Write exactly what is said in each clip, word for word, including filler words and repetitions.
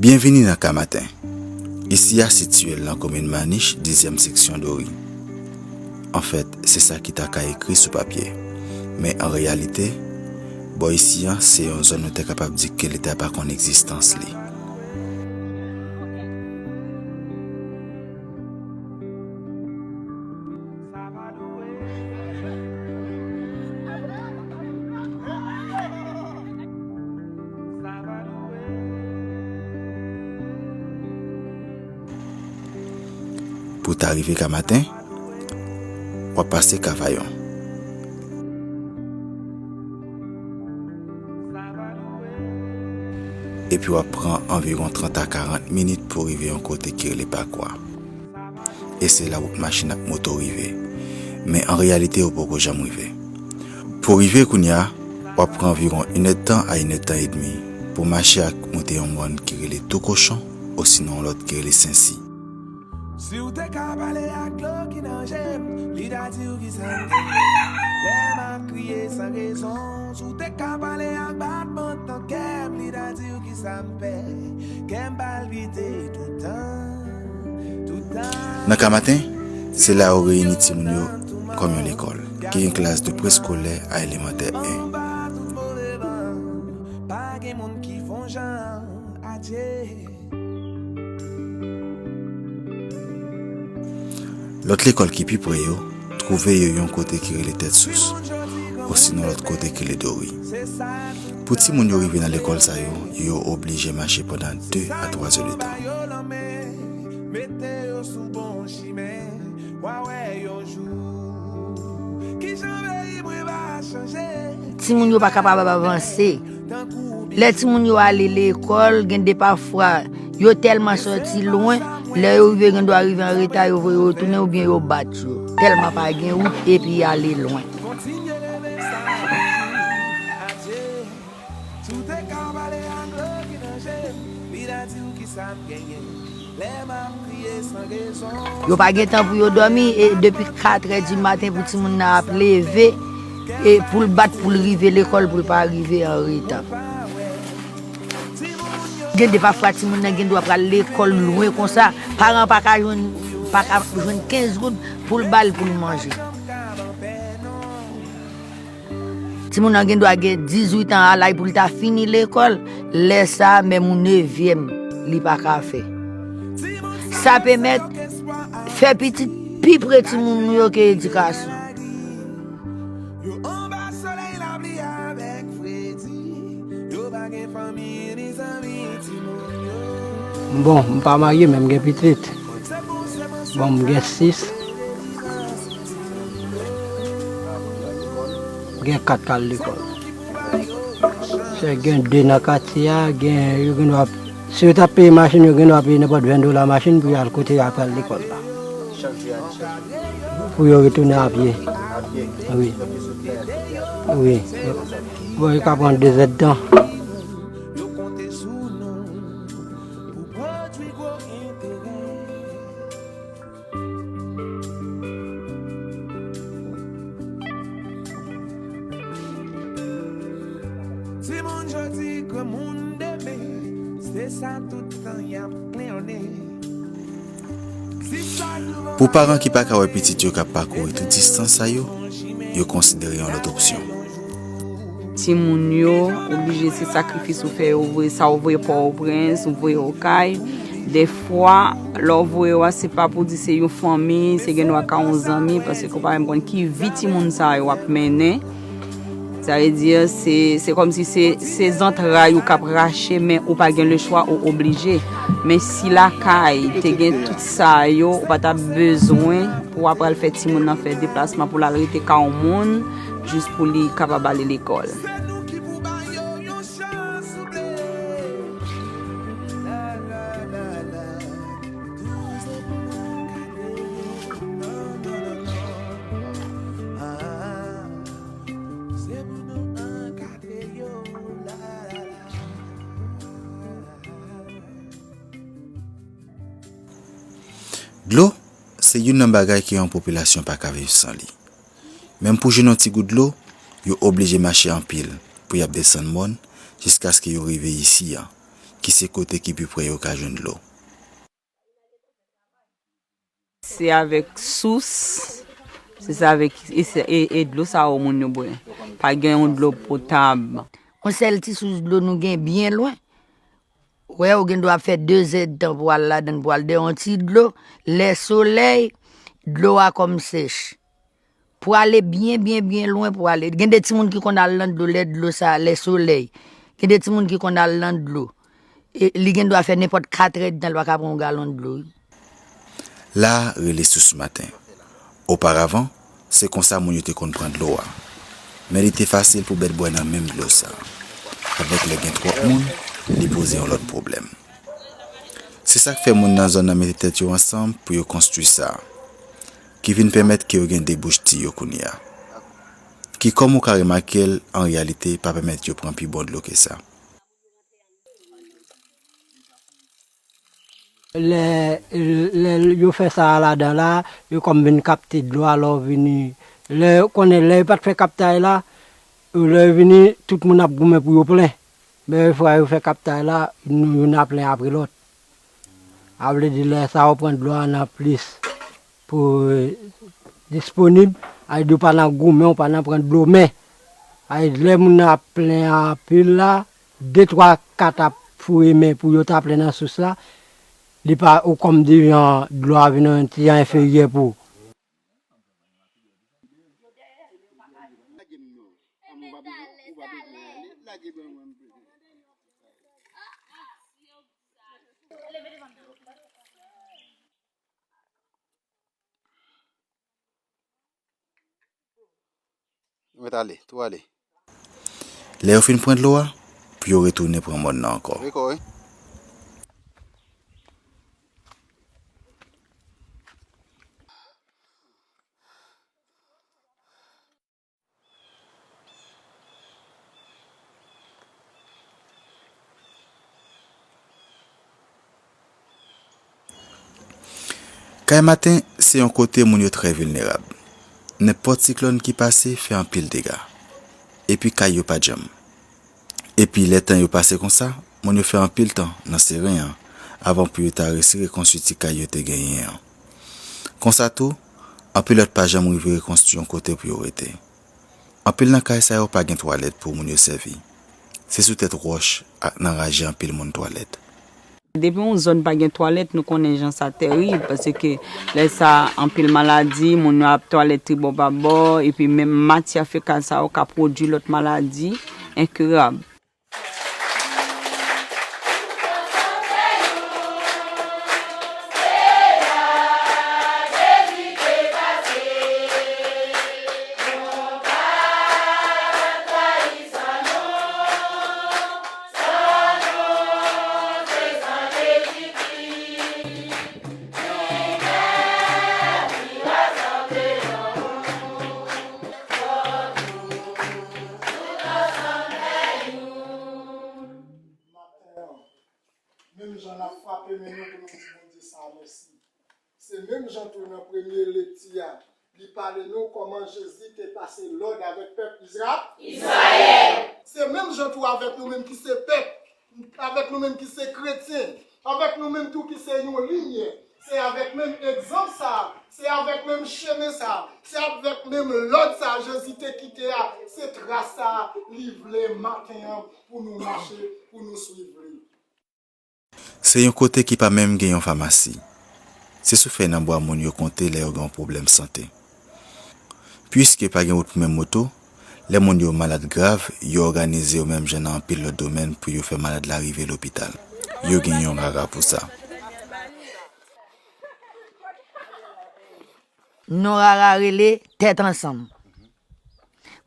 Byenvini nan Kamaten. Isi a sitiye l nan komin Manich, dizyèm seksyon Dori. Anfèt, se sa ki ta ka ekri sou papye. Men an reyalite, bò isi a se yon zòn nou te kapab di ke Leta pa konn egzistans li. Pou w ta rive Kamaten, w ap pase Kavayon. Epi w ap pran anviwon trant a karant minit pou w rive yon kote ki rele Pakwa. E se la wout machin ak moto rive. Men an reyalite, ou poko janm rive. Pou w rive kounye a, w ap pran anviwon inèdtan a inèdtan edmi pou w mache ak monte yon mòn ki rele Tou Kochon, osinon yon lòt ki rele Sensi. Si w te ka pale ak dlo ki nan je m, li ta di w ki sa m di. Lè m ap kriye san rezon, si w te ka pale ak batman tan kè m, li ta di w ki sa m pè. Kè m palpite toutan, toutan. Nan Kamaten, se la yo reyini timoun yo kòm yon lekòl, ki gen klas de preskolè a elemantè en. Anba tout move van, pa gen moun ki fon jan, adye. Lòt lekòl ki pi pre yo, twouve yo yon kote ki rele Tèt Sous, osinon lòt kote ki rele Dori. Pou timoun yo rive nan lekòl sa yo, yo oblije mache pandan de a twa zè de tan. Timoun yo pa kapab avanse. Lè timoun yo ale lekòl, gen de pafwa, yo tèlman sòti lwen, lè yo rive, gen dwa rive an reta, yo voye yo tounen oubyen yo bat yo. Tèlman pa gen wout epi y ale lwen. Yo pa gen tan pou yo dòmi, e depi katrè di maten pou timoun nan ap leve, e pou l bat pou l rive lekòl, pou l pa rive an reta. Gen de pafwa timoun nan gen dwa pral lekòl lwen konsa, paran pa ka jwenn, pa ka jwenn kenz goud pou l ba l pou l manje. Timoun nan gen dwa gen dizuit an a laj pou l ta fini lekòl, lè sa a menm yon nevyèm li pa ka fè. Sa pèmèt fè pitit pi pre timoun nou yo ke edikasyon. Bon, m pa marye, men m gen pitit. Bon, m gen sis. Gen kat k al lekòl. Se gen de nan katye a, gen, yo gen dwa, si yo t ap peye machin, yo gen dwa peye nenpòt ven dola machin pou y al kote y ap al lekòl la. Pou yo retounen a pye. Wi. Wi. Bon, yo ka pran de zèdtan. Timoun jodi, granmoun demen, se sa tout tan y ap klenyonnen. Pou paran ki pa ka wè pitit yo k ap pakouri tout distans sa yo, yo konsidere yon lòt opsyon. Timoun yo oblije se sakrifis ou fè yo voye, sa ou voye Pòtoprens, ou voye Okay. Dèfwa, lè ou voye yo a, se pa pou di se yon fanmi, se gen dwa ka yon zanmi, paske ou pa menm konn ki vi timoun sa yo ap mennen. Sa vle di, se, se kòmsi se, se zantray ou k ap rache, men ou pa gen lechwa, ou oblije. Men si lakay te gen tout sa yo, ou pa t ap bezwen pou w ap pral fè timoun nan fè deplasman pou l al rete kay yon moun, jis pou li kapab ale lekòl. Dlo se youn nan bagay ke yon popilasyon pa ka viv san li. Menm pou jwenn yon ti gout dlo, yo oblije mache anpil pou y ap desann mòn jiskaske yo rive isi a. ki se kote ki pi pre yo ka jwenn dlo. Se avèk sous, se sa avèk, e, se- e, e dlo sa yo moun yo bwè. Pa gen yon dlo potab. Yon sèl ti sous dlo nou gen byen lwen. Wè, ou gen dwa ap fè de zèdtan pou al ladan, pou al dèyè yon ti dlo. Lè solèy, dlo a kòm sèch. Pou ale byen, byen, byen lwen pou ale. Gen de timoun ki konn al nan dlo lè dlo sa, lè solèy. Gen de timoun ki konn al nan dlo. E, li gen dwa fè nenpòt katrèdtan, l pa ka pran yon galon dlo, wi. La a rele sous maten. Oparavan, se konsa moun yo te konn pran dlo a. Men li te fasil pou bèt bwè nan menm dlo sa. Avèk lè gen twòp moun, li poze yon lòt pwoblèm. Se sa k fè moun nan zòn nan mete tèt yo ansanm pou yo konstwi sa, ki vin pèmèt ke yo gen de bouch tiyo kounye a. Ki, kòm ou ka remake l, an reyalite, pa pèmèt yo pran pi bon dlo ke sa. Lè, lè yo fè sa a ladan la, yo kòm vin kapte dlo a, lè w vini, lè, konnen lè yo pa t fè kaptay la, lè yo vini, tout moun ap goumen pou yo plen. Men fwa yo fè kaptay la, nou youn ap plen apre lòt. A vle di lè sa yo pran dlo a nan plis pou, eh, disponib, a di w pa nan goumen, w pa nan pran dlo men. A di lè moun nan ap plen anpil la, de twa kat ap foure men pou yo ta plen nan sous la, li pa ou kòm di jan dlo a vin yon ti jan enferyè pou ou. Mèt ale, tou ale. Lè yo fin pran dlo a, pou yo retounen pran mòn nan ankò. Wi, kò, wi. Kay Maten se yon kote moun yo trè vilnerab. Nenpòt siklòn ki pase fè anpil dega. Epi kay yo pa djanm. Epi lè tan yo pase konsa, moun yo fè anpil tan nan seren an avan pou yo ta resi rekonstwi ti kay yo te genyen an. Konsa tou, anpil lòt pa janm rive rekonstwi yon kote pou yo rete. Anpil nan kay sa yo pa gen twalèt pou moun yo sèvi. Se sou tèt wòch ak nan raje anpil moun twalèt. Depi yon zòn pa gen twalèt, nou konnen jan sa terib, paske lè sa anpil maladi, moun yo ap twalèt tribò pa bò, epi menm matyè fekal sa yo ka pwodui lòt maladi enkirab. Menm jan n ap frape men nou pou nou di Bondye sa a mèsi. Se menm jan tou nan premye lekti a, li pale nou kòman Jezi te pase lòd avèk pèp Izra-, Izrayèl. Se menm jan tou avèk nou menm ki se pèp, avèk nou menm ki se kretyen, avèk nou menm tou ki se yon limyè. Se avèk menm egzanp sa a, se avèk menm chemen sa a, se avèk menm lòd sa a Jezi te kite a, se tras sa a li vle maten an pou nou mache, pou nou swiv li. Se yon kote ki pa menm gen yon famasi. Se sou fèy nan bwa moun yo konte lè yo gen yon pwoblèm sante. Piske pa gen wout pou menm moto, lè moun yo malad grav, yo òganize yo menm jan nan anpil lòt domèn pou yo fè malad la rive lopital. Yo gen yon rara pou sa. Non rara rele Tèt Ansanm.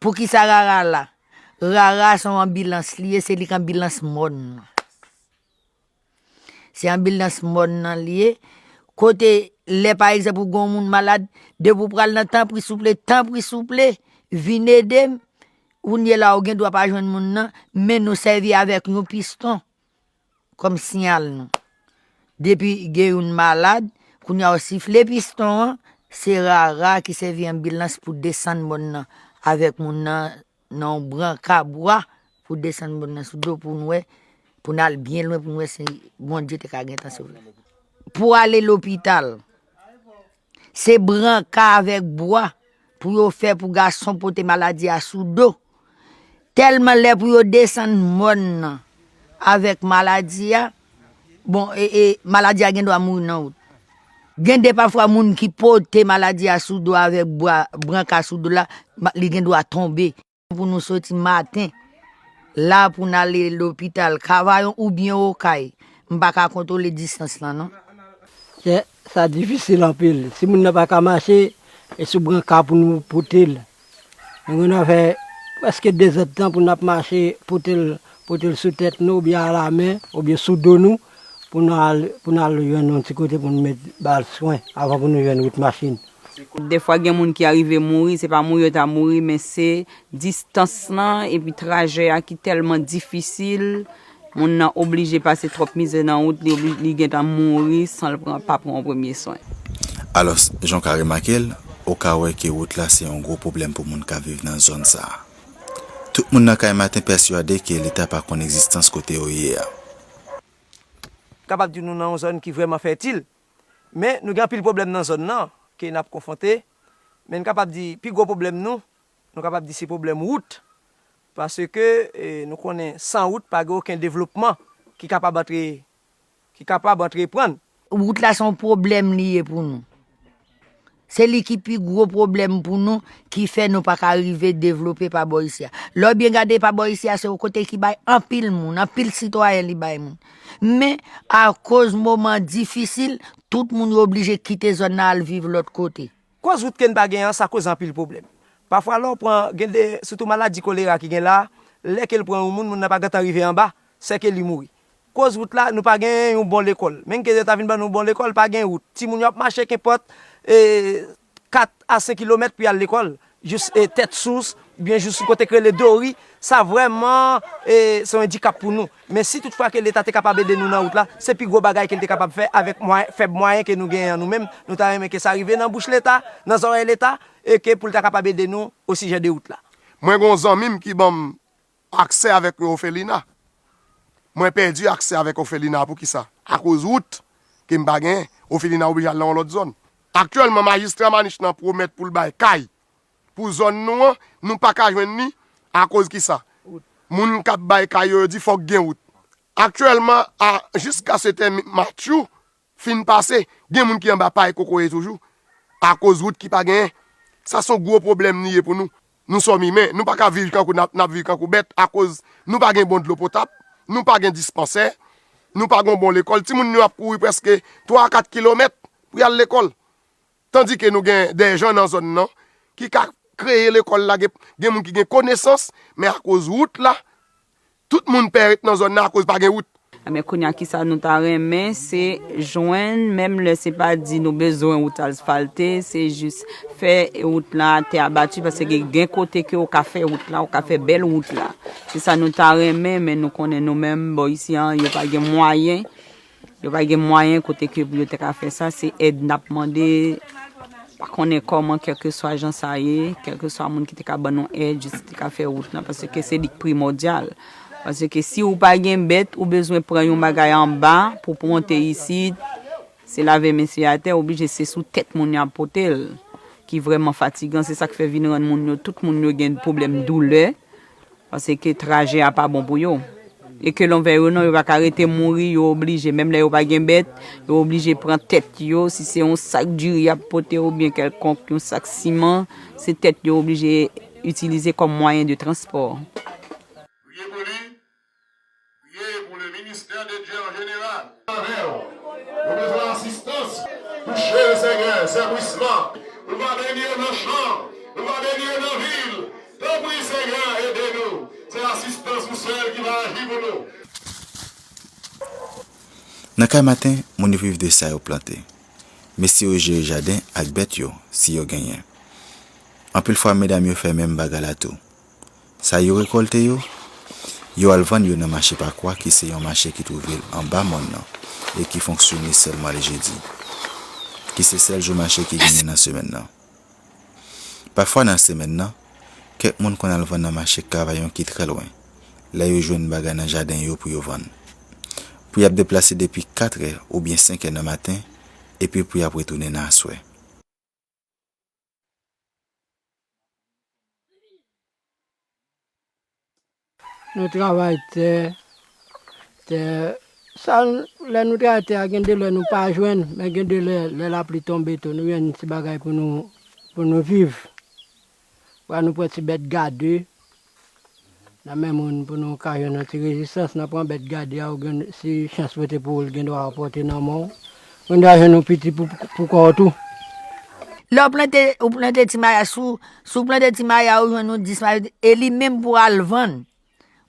Poukisa rara la? Rara se yon anbilans li ye, se li k anbilans mòn nan. Se anbilans mòn nan li ye. Kote, lè pa egzanp ou gen yon moun malad, depi w pral nan tanpri souple, tanpri souple, vin ede m, kounye la ou gen dwa pa jwenn moun nan, men nou sèvi avèk yon piston kòm siyal nou. Depi gen youn malad, kounye a w sifle piston an, se rara ki sèvi anbilans pou desann mòn nan avèk moun nan nan yon branka bwa pou desann moun nan sou do pou n wè, Pou n al byen lwen pou n wè si Bondye te ka gentan sove. Pou ale lopital, se branka avèk bwa pou yo fè pou gason pote maladi a sou do. Tèlman lè pou yo desann mòn nan avèk maladi a, bon, e, e, maladi a gen dwa mouri nan wout. Gen de pafwa moun ki pote maladi a sou do avèk bwa, branka sou do la, ma- li gen dwa tonbe. Pou nou soti maten la pou n ale lopital Kavayon oubyen Okay, m pa ka kontwole distans lan non. Sa difisil anpil. Si moun nan pa ka mache, e sou branka pou nou pote l. Nou gen dwa fè prèske dezèdtan pou n ap mache pote l pote l sou tèt nou oubyen alamen oubyen sou do nou pou n al pou n al jwenn yon ti kote pou n met ba l swen avan pou nou jwenn wout machin. Dèfwa gen moun ki arive mouri, se pa mouri yo ta mouri, men se distans lan epi trajè a ki tèlman difisil, moun nan oblije pase twòp mizè nan wout, li, li gentan mouri san l pran, pa pran yon premye swen. Alòs, jan w ka remake l, ou ka wè ke wout la se yon gwo pwoblèm pou moun k ap viv nan zòn sa a. Tout moun nan Kay Maten pèswade ke Leta pa konn egzistans kote yo ye a. Kapab di nou nan yon zòn ki vrèman fètil, men nou gen anpil pwoblèm nan zòn nan ke n ap konfwonte. Men n kapab di pi gwo pwoblèm nou, nou kapab di se pwoblèm wout. Paske e, nou konnen san wout pa gen okenn devlopman ki kapab antre ki kapab antreprann. Wout la se yon pwoblèm li ye pou nou. Se li ki pi gwo pwoblèm pou nou ki fè nou pa ka rive devlope pa bò isi a. Lè w byen gade pa bò isi a se yon kote ki bay anpil moun, anpil sitwayen li bay moun. Men akoz moman difisil, tout moun yo oblije kite zòn nan al viv lòt kote. Koz wout ke n pa gen an sa koze anpil pwoblèm. Pafwa lè w pran gen de sitou maladi kolera ki gen la, lè ke l pran yon moun, moun nan pa gentan rive anba, sèke li mouri. Koz wout la, nou pa gen yon bon lekòl. Menm ke yo ta vin ban nou yon bon lekòl, pa gen wout. Timoun yo ap mache kenpòt e, kat a senk kilomèt pou y al lekòl. Jis e, tèt sous, oubyen jis yon kote k rele Dori. Sa vrèman e, se yon endikap pou nou. Men si tout fwa ke Leta te kapab ede nou nan wout la, se pi gwo bagay ke l te kapab fè avèk mwayen, fèb mwayen ke nou genyen an nou menm. Nou ta renmen ke sa rive nan bouch Leta, nan zòrèy Leta, e ke pou l ta kapab ede nou osijè de wout la. Mwen gen yon zanmi m ki ban m aksè avèk yon ofelina. Mwen pèdi aksè avèk ofelina poukisa? Akoz wout ke m pa genyen, ofelina oblije al nan yon lòt zòn. Aktyèlman majistra Manich nan pwomèt pou l bay kay pou zòn nou an, nou pa ka jwenn li akoz kisa? Moun k ap bay kay yo, yo di fòk gen wout. Aktyèlman a jiskasetan Matthew fin pase, gen moun ki anba pay kokoye toujou akoz wout ki pa genyen. Sa se yon gwo pwoblèm li ye pou nou. Nou sòm imen, nou pa ka viv kankou n ap n ap viv kankou bèt akoz nou pa gen bon dlo potab, nou pa gen dispansè, nou pa gen yon bon lekòl. Timoun yo ap kouri prèske twa a kat kilomèt pou y al lekòl. Tandike nou gen dè jan nan zòn nan ki ka kreye lekòl la, gen, gen moun ki gen konesans, men akoz wout la, tout moun pè ret nan zòn nan akoz pa gen wout. Ebyen kounye a kisa nou ta renmen se jwenn, menm lè se pa di nou bezwen wout asfalte, se jis fè wout la atè abati paske gen kote ke ou ka fè wout la, ou ka fè bèl wout la. Se sa nou ta renmen, men nou konnen nou menm bò isi an, yo pa gen mwayen. Yo pa gen mwayen kote ke pou yo te ka fè sa, se èd n ap mande, pa konnen kòman, kèlkeswa jan sa ye, kèlkeswa moun ki te ka ban nou èd, jis te ka fè wout lan, paske se li k primòdyal. Paske si ou pa gen bèt, ou bezwen pran yon bagay anba pou pou monte isit, se lave men sou atè, oblije se sou tèt moun y ap pote l, ki vrèman fatigan, se sa k fè vin rann moun yo, tout moun yo gen pwoblèm doulè. Paske trajè a pa bon pou yo. E ke lonvè yo non, yo pa ka rete mouri, yo oblije, menm lè yo pa gen bèt, yo oblije pran tèt yo, si se yon sak diri y ap pote oubyen kèlkonk yon sak siman, se tèt yo oblije itilize kòm mwayen de transpò. Priye pou li, priye pou le ministè de Dye an jeneral. Avè w. Nou bezwen asistans pou cheve Senyè, sèvisman. Nou va beni yo nan chan, nou va beni yo nan vil. Tanpri Senyè, ede nou. Se asistans ou sèl ki va aji pou nou. Nan Kay Maten, moun yo viv de sa yo plante. Mesye yo jere jaden ak bèt yo, si yo genyen. Anpil fwa, medam yo fè menm bagay la tou. Sa yo rekòlte yo, yo al vann yo nan mache Pakwa ki se yon mache ki twouve l anba mòn nan e ki fonksyone sèlman lè jedi, ki se sèl jou mache ki genyen nan semèn nan. Pafwa nan semèn nan, kèk moun konn al vann nan mache Kavayon ki trè lwen, lè yo jwenn bagay nan jaden yo pou yo vann. pou y ap deplase depi katrè oubyen senkè nan maten, epi pou y ap retounen nan aswè. Nou travay tè, tè, sa, lè nou travay tè a, gen de lè nou pa jwenn, men gen de lè, lè lapli tonbe tou, nou jwenn ti bagay pou nou, pou nou viv. Pwa nou pran ti bèt gade, nan men moun pou nou ka jwenn yon ti rezistans, nan pran bèt gade a, ou gen, si chans pote pou ou, l gen dwa pòte nan men w. Ou gen dwa jwenn yon piti pou, pou kò w tou. Lè w plante, ou plante ti maya, si w, si w plante ti maya, ou jwenn yon dis maya, e li menm pou al vann.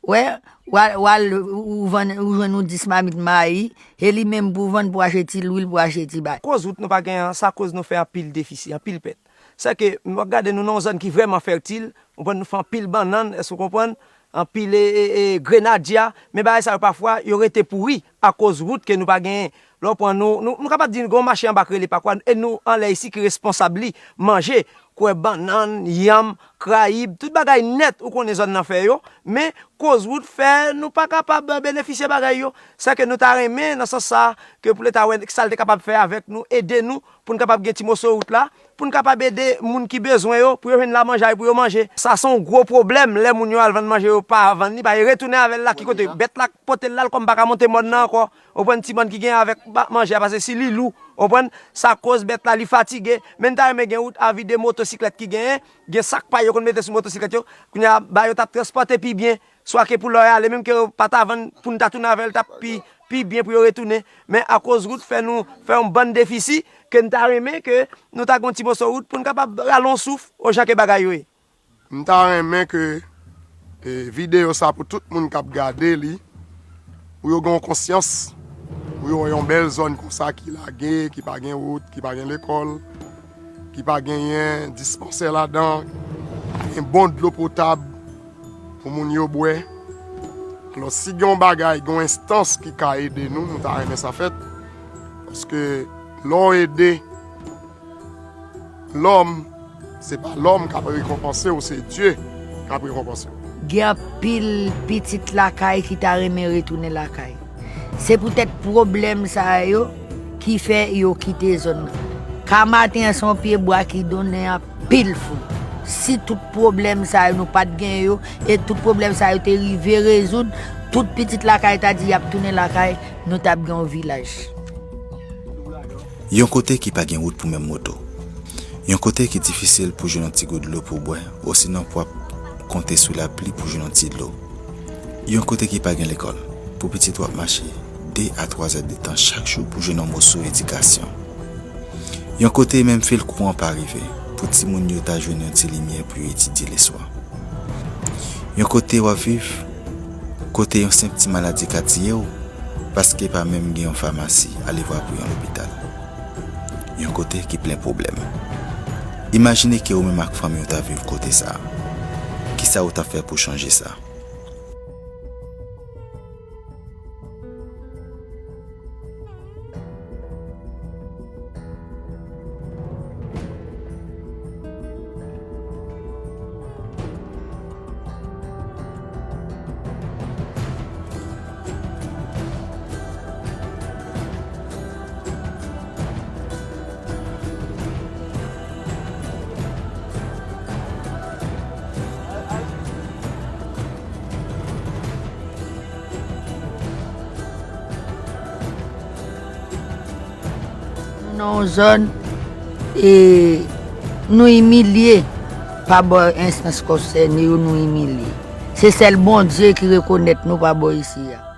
Wè, w al, w al, ou vann, ou jwenn yon dis mamit mayi, e li menm pou vann, pou achte ti lwil, pou achte ti bay. Koz wout nou pa gen an, sa koz nou fè anpil defisi, anpil pèt. Sèke, w ap gade nou nan yon zòn ki vrèman fètil, ou konprann, nou fè anpil bannann, èske w konprann? Anpil, e, e, e, grenadya, men bagay sa yo pafwa, yo rete pouri akoz wout ke nou pa genyen. Lè w pran nou, nou, nou kapab di gen yon mache anba k rele Pakwa, e nou anlè isi ki responsab li, manje, kwè bannann, yanm, krayib, tout bagay nèt ou konnen zòn nan fè yo, men koz wout fè nou pa kapab benefisye bagay yo. Sèke nou ta renmen nan sans sa ke pou Leta wè sa l te kapab fè avèk nou, ede nou pou n kapab gen ti moso wout la, pou n kapab ede moun ki bezwen yo, pou yo jwenn lamanjay pou yo manje. Sa se yon gwo pwoblèm lè moun yo al vann manje yo pa vann li, pa yo retounen avè l la ki kote bèt la pote l la, l kòm pa ka monte mòn nan ankò. Ou konprann ti mòn ki genyen avèk ba-, manje a, paske si li lou, ou konprann, sa koz bèt la, li fatige. Men n ta renmen gen wout a vide motosiklèt ki genyen, gen sak pay yo konn mete sou motosiklèt yo. Kounye a, ba yo t ap transpòte pi byen, swa ke pou lè yo ale, menm ke yo pa ta vann, pou n ta tounen avè l, t ap pi, pi byen pou yo retounen. Men akoz wout fè nou fè yon bann defisi, ke n ta renmen ke nou ta gen yon ti moso wout pou n kapab rale yon souf, o jan ke bagay yo ye. M ta renmen ke, e, videyo sa pou tout moun k ap gade li, pou yo gen yon konsyans, pou yo wè yon bèl zòn konsa ki lage, ki pa gen wout, ki pa gen lekòl, ki pa genyen dispansè ladan, gen bon dlo potab pou moun yo bwè. Alò, si gen yon bagay, gen yon enstans ki ka ede nou, nou ta renmen sa fèt. Paske lè w ede lòm, se pa lòm k ap rekonpanse w, se Dye k ap rekonpanse w. Gen anpil pitit lakay ki ta renmen retounen lakay. Se poutèt pwoblèm sa yo ki fè yo kite zòn nan. Ka maten an se yon pye bwa ki donnen anpil fwi. Si tout pwoblèm sa yo nou pa t gen yo, e tout pwoblèm sa yo te rive rezoud, tout pitit lakay ta di y ap tounen lakay, nou t ap gen yon vilaj. Yon kote ki pa gen wout pou menm moto. Yon kote ki difisil pou jwenn yon ti gout dlo pou w bwè, osinon pou w ap konte sou lapli pou jwenn yon ti dlo. Yon kote ki pa gen lekòl, pou pitit w ap mache de a twa zè de tan chak jou pou jwenn yon moso edikasyon. Yon kote menm fil kouran pa rive, pou timoun yo ta jwenn yon ti limyè pou yo etidye leswa. Yon kote w ap viv, kote yon senp ti maladi ka tiye w, paske pa menm gen yon famasi, alevwa pou yon lopital. Yon kote ki plen pwoblèm. Imajine ke ou menm ak fanmi w ta viv kote sa a. Kisa ou t ap fè pou chanje sa? Nou nan yon zòn, e, nou imilye pa bò enstans konsène yo, nou imilye. Se sèl Bondye ki rekonèt nou pa bò isi a.